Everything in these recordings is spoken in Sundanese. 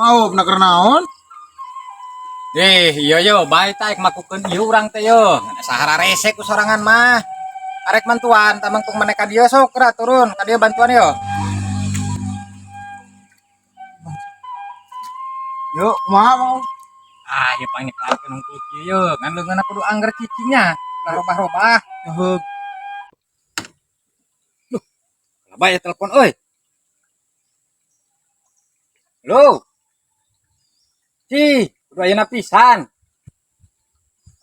Mau na keur naon? Eh, iya yo, bae ta makukeun ieu urang teh yo. Sahara rese ku sorangan mah. Arek mantuan, tamang tung maneh ka dieu sok geura turun, ka dieu bantuan yo. Yo, kumaha mau? Ah, ieu pangnyeklankeun hungkul kieu yo, ngan leungeunna kudu angger cicingnya, ulah robah-robah. Heug. Bae telepon euy. Halo. Ci, kudu ayeuna pisan.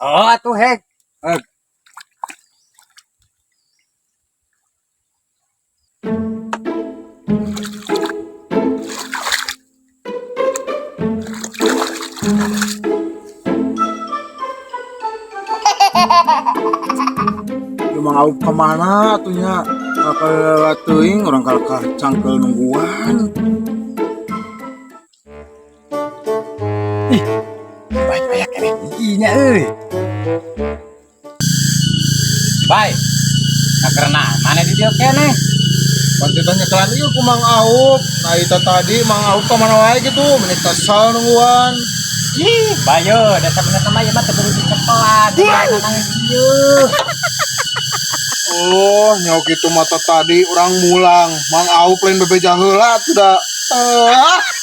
Oh, atuh heg. Heg. Yo Mang Aup ka mana atuh nya? Kakak teuing urang kalakah cangkeul nungguan. Ih, baik aya keneh nya euy. Baik. Kakarena mana di dieu keneh? Bantu nyekelan ieu ku Mang Aup. Nah, itu tadi Mang Aup ka mana wae gitu, menit kesal nungguan. Ih, bayo, da sabenerna mah ieu mah teu kudu dicepelan. Nangis ieu. Oh, nyok itu mata tadi orang mulang. Mang Aup lain bebeja heula atuh da. Ah.